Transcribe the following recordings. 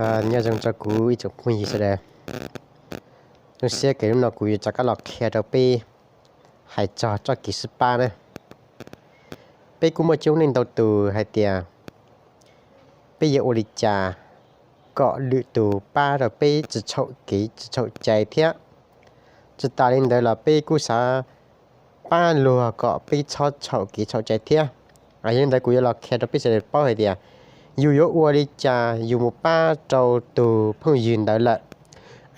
Nyob zoo rau kuv ib tsoom phooj ywg sawv daws. Zoo siab kawg hnub no kuv yuav rov qab los qhia rau peb hais txog txoj kev sib pab na. Peb kuj muaj coob leej ntau tus hais tias peb yuav ua li cas kom lwm tus pab rau peb tsis txhaum kev tsis txhaum cai thiab. Tsis tas li ntawd los peb kuj xav pab luag kom peb txhob txhaum kev txhaum cai thiab. Yog li ntawd kuv yuav los qhia rau peb sawv daws paub hais tias yus yuav ua li cas yus mus pab rau tus phooj ywg ntawd lawm,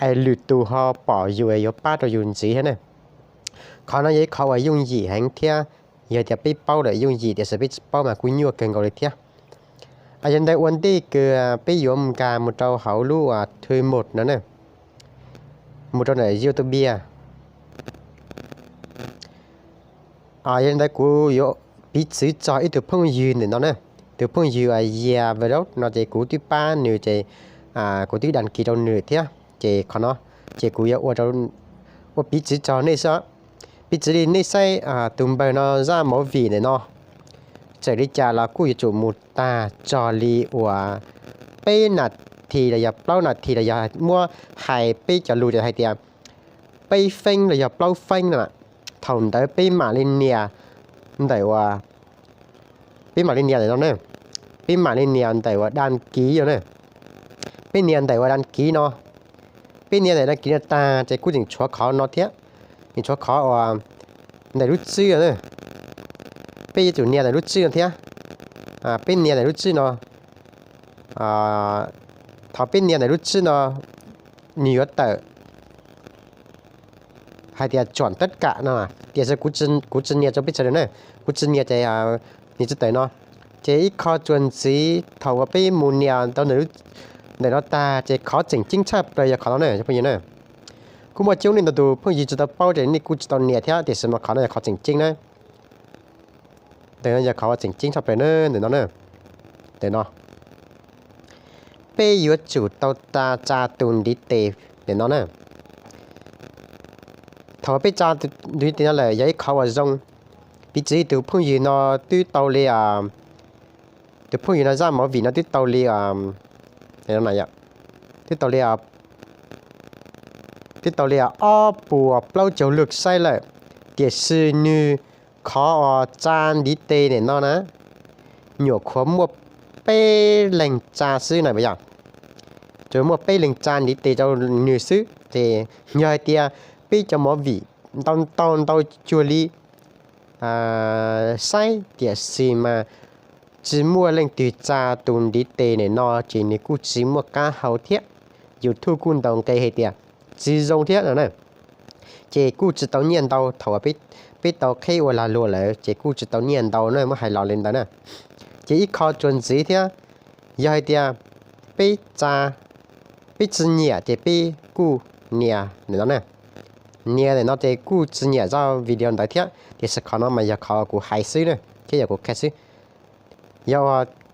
es lwm tus ho pom yus es yuav pab rau yus ntxiv thiab ne. Qhov no yog ib qhov uas yooj yim heev thiab, yog tias peb paub lawm yooj yim, tiam sis peb tsis paub mas kuj nyuaj kawg nkaus li thiab. Yog li ntawd ua ntej kws peb yuav nkag mus rau hauv lub thwv mus no ne, mus rau ntawm YouTube. Yog li ntawd kuv yuav piv txwv txog ib tug phooj ywg ntawm no na, tus phooj ywg Yia Vlog no ces kuv twb pab nws ces kuv twb đăng ký rau nws thiab, ces qhov no ces kuv yuav ua piv txwv txog nej xwb. Piv txwv li nej saib tus npawg no zaj movie ntawm no, txawm li cas los kuj yuav tsum mus tag txog li uas peb nas this los yog plaub nas this los yog muab hais peb cov lus hais tias peb feeb los yog plaub feeb no. Thaum ntawd peb mam li nias ntawm uas, peb mam li nias ntawm no ne, peb mam li nias ntawm uas đăng ký no ne. Peb nias ntawm uas đăng ký no, peb nias ntawm đăng ký no tag ces kuj tseem tshuav qhov no thiab, tseem tshuav qhov uas ntawm lub tswb no ne. Peb yuav tsum nias ntawm lub tswb no thiab. Peb nias ntawm lub tswb no, thaum peb nias ntawm lub tswb no nws yuav tawm hais tias chuẩn tất cả no, tiam sis kuv tsis nias rau peb sawv daws na, kuv tsis nias ces nws tsis tawm no. Ces ib qho txuas ntxiv thaum uas peb mus nias tau ntawm no tag ces qhov tseem ceeb tshaj plaws yog qhov no ne cov phooj ywg na. Kuj muaj coob leej ntau tus phooj ywg tsis tau paub ces nej kuj tsis tau nias thiab, tiam sis mas qhov no yog qhov tseem ceeb na. Ntawm no yog qhov tseem ceeb tshaj plaws na, ntawm no na. Ntawm no peb yuav tsum tau tsa tus ntiv tes ntawm no na. Thaum peb tsa tus ntiv tes no lawm yog ib qhov uas zoo. Piv txwv tus phooj ywg no twb tau li, tus phooj ywg no zaj movie no twb tau li, twb tau li, twb tau li ob puas plaub caug lwm saib lawm, tiam sis nws qhov uas tsa ntiv tes ntawm no na, nyuam qhuav muaj peb leeg tsa xwb na yom. Tsuas muaj peb leeg tsa ntiv tes rau nws xwb ces yog hais tias peb cov movie ntau ntau ntau cuag li saib tiam sis mas tsis muaj leej twg tsa tus ntiv tes ntawm no ces nws kuj tsis muaj qab hau thiab. YouTube kuj ntaus nqe hais tias tsis zoo thiab no na. Ces kuj tsis tau nyiaj ntau, thaum uas peb tau qheb ua lag luam lawm ces kuj tsis tau nyiaj ntau na, muab hais los li ntawd na. Ces ib qho txuas ntxiv thiab, yog hais tias peb tsa, peb tsis nyiam ces peb kuj nias ntawm no na. Nias ntawm no ces kuj tsis nyiam zaj video ntawd thiab, tiam sis qhov no mas yog qhov kuv hais xwb na thiab yog kuv qhia xwb. Yog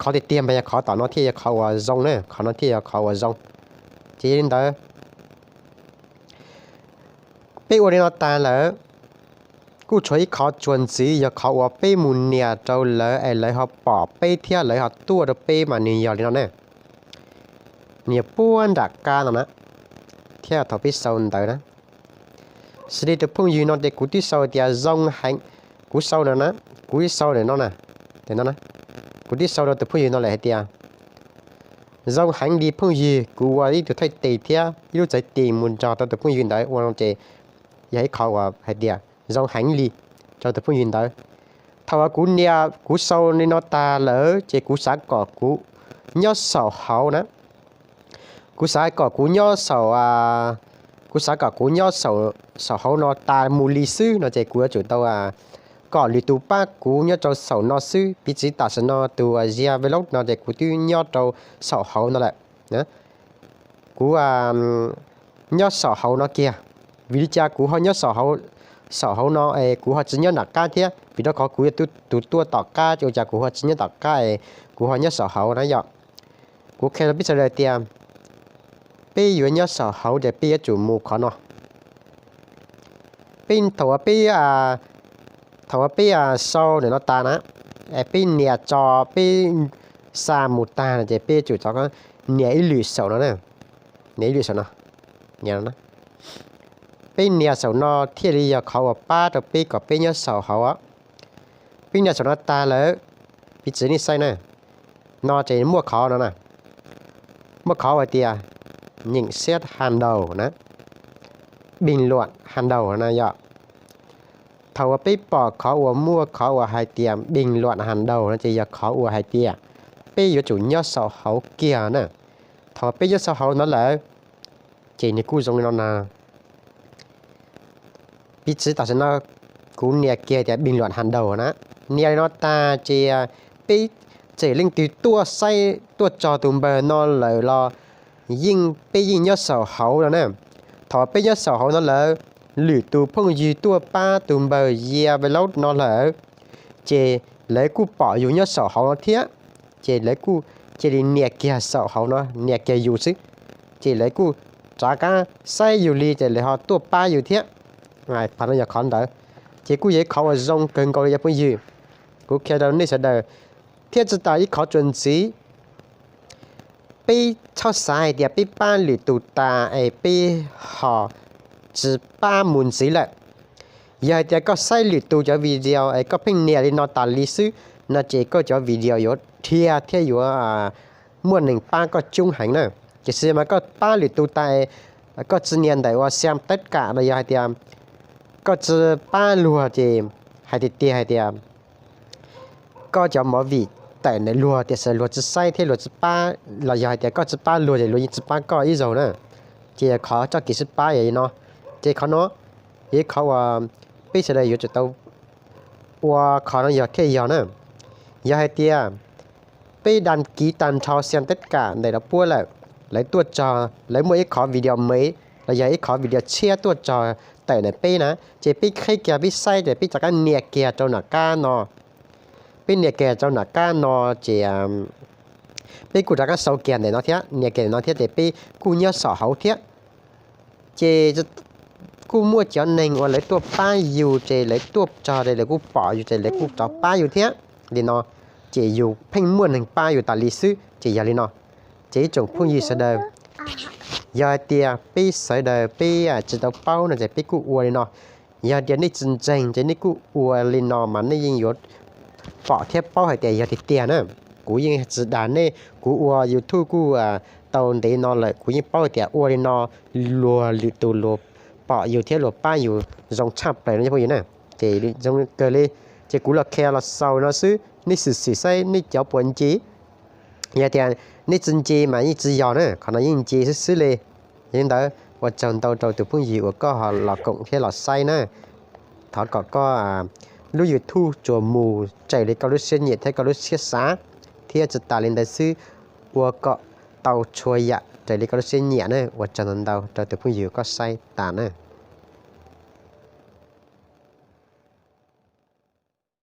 qhov tiag tiag mas yog qhov tom no thiaj yog qhov uas zoo na, qhov no thiaj yog qhov uas zoo. Ces yog li ntawd, peb ua li no tag lawm, kuj tshuav ib qho txuas ntxiv yog qhov uas peb mus nias rau lawv es lawv ho pom peb thiab lawv ho tuaj rau peb mas nws yog li no na. Nws yog puag nram qab no na, thiab thaum peb sau ntawv na. Xws li tus phooj ywg no ces kuv twb sau tias zoo heev, kuv sau no na, kuv twb sau no na, kuv twb sau rau tus phooj ywg no lawm hais tias zoo heev li phooj ywg, kuv ua ib tug thaij tes thiab ib lub txhais tes mus nrog rau tus phooj ywg ntawd ua no ces yog ib qho uas hais tias zoo heev li rau tus phooj ywg ntawd. Thaum uas kuv nias kuv sau li no tag lawm ces kuv xav kom kuv nyob saum hauv na, kuv xav kom kuv nyob saum, kuv xav kom kuv nyob saum hauv no tas mus li xwb no ces kuv yuav tsum tau kom lwm tus pab kuv nyob rau saum no xwb. Piv txwv tam sim no tus Zia Vlog no ces kuv twb nyob rau saum hauv no lawm. Kuv nyob saum hauv no kiag. Vim li cas kuv ho nyob saum hauv no es kuv ho tsis nyob nram qab thiab? Vim rau qhov kuv yog tus tuaj tom qab ces ua cas kuv ho tsis nyob tom qab es kuv ho nyob saum hauv na yom. Kuv qhia rau peb sawv daws tias peb yuav nyob saum hauv ces peb yuav tsum mus qhov no. Peb thaum uas peb, thaum uas peb sau ntawm no tas na, es peb nias tso peb xa mus tag no ces peb yuav tsum tso, nias ib lwm saum no, nias ib lwm saum no, peb nias saum no thiaj li yog qhov uas pab rau peb kom peb nyob saum hauv. Peb nias saum no tag lawm, piv txwv nej saib na, no ces muaj qhov no na, muaj qhov hais tias nyem siab ha ntaus na, bình luận ha ntaus na yom. Thaum uas peb pom qhov uas muaj qhov uas hais tias bình luận ha ntaus no ces yog qhov uas hais tias peb yuav tsum nyob saum hauv kiag na. Thaum peb nyob saum hauv no lawm, ces nws kuj zoo li no na. Piv txwv tam sim no kuv nias kiag tias bình luận ha ntaus na, nias li no tag ces peb txawm leej twg tuaj saib tuaj txog tus npawg no lawm los yeej peb yeej nyob saum hauv no na. Thaum peb nyob saum hauv no lawm, lwm tus phooj ywg tuaj pab tus npawg Yia Vlog no lawm, ces lawv kuj pom yus nyob saum hauv no thiab, ces lawv kuj cia li nias kiag saum hauv no, nias kiag yus xwb, ces lawv kuj rov qab saib yus li ces lawv ho tuaj pab yus thiab. Qhov no yog qhov ntawd, ces kuj yog ib qhov uas zoo kawg nkaus li cov phooj ywg. Kuv qhia rau nej sawv daws, thiab tsis tas ib qhov txuas ntxiv, peb txhob xav hais tias peb pab lwm tus tas es peb ho tsis pab mus ntxiv lawm. Yog hais tias koj saib lwm tus cov video es koj pheej nias li no tas li xwb no ces koj cov video yuav dhia thiab yuav muaj neeg pab koj coob heev na. Tiam sis mas koj pab lwm tus tas, koj tsis nias ntawm uas xem tất cả los yog hais tias koj tsis pab luag ces hais tiag tiag hais tias koj cov movie tawm ntawm luag tiam sis luag tsis saib thiab luag tsis pab, los yog hais tias koj tsis pab luag ces luag yeej tsis pab koj ib zaug na. Ces qhov txoj kev sib pab yog li no. Ces qhov no yog ib qhov uas peb sawv daws yuav tsum tau ua, qhov no yog thiaj yog na. Yog hais tias peb đăng ký tag nrho xem tất cả ntawm lawv puab lawm, lawv tuaj txog lawv muaj ib qhov video mới los yog ib qhov video tshiab tuaj txog tawm ntawm peb na, ces peb qheb kiag peb saib ces peb rov qab nias kiag rau nram qab no. Peb nias kiag rau nram qab no ces peb kuj rov qab sau kiag ntawm no thiab, nias kiag ntawm no thiab ces peb kuj nyob saum hauv thiab. Ces kuj muaj cov neeg uas lawv tuaj pab yus ces lawv tuaj txog ces lawv kuj pom yus ces lawv kuj rov pab yus thiab li no. Ces yus pheej muaj neeg pab yus tas li xwb ces yog li no. Ces ib tsoom phooj ywg sawv daws, yog hais tias peb sawv daws peb tsis tau paub no ces peb kuj ua li no. Yog tias nej tsis ntseeg ces nej kuj ua li no mas nej yeej yuav pom thiab paub hais tias yog tiag tiag na. Kuv yeej tsis dag nej, kuv ua YouTube kuj tau ntev no lawm kuv yeej paub hais tias ua li no luag lwm tus luag pom yus thiab luag pab yus zoo tshaj plaws no cov phooj ywg na. Ces zoo kawg li, ces kuv los qhia los xaus no xwb, nej xwm xwm saib nej cov puas ntse. Yog tias nej tsis ntse mas yeej tsis yog na, qhov no yeej ntse xwb xwb li. Yog li ntawd ua tsaug ntau rau tus phooj ywg uas koj ho los koom thiab los saib na. Thov kom koj lub YouTube tsuas mus raws li koj lub siab nyiam thiab koj lub siab xav, thiab tsis tas li ntawd xwb, ua kom tau txhua yam raws li koj lub siab nyiam na. Ua tsaug ntau ntau rau tus phooj ywg koj saib tas na.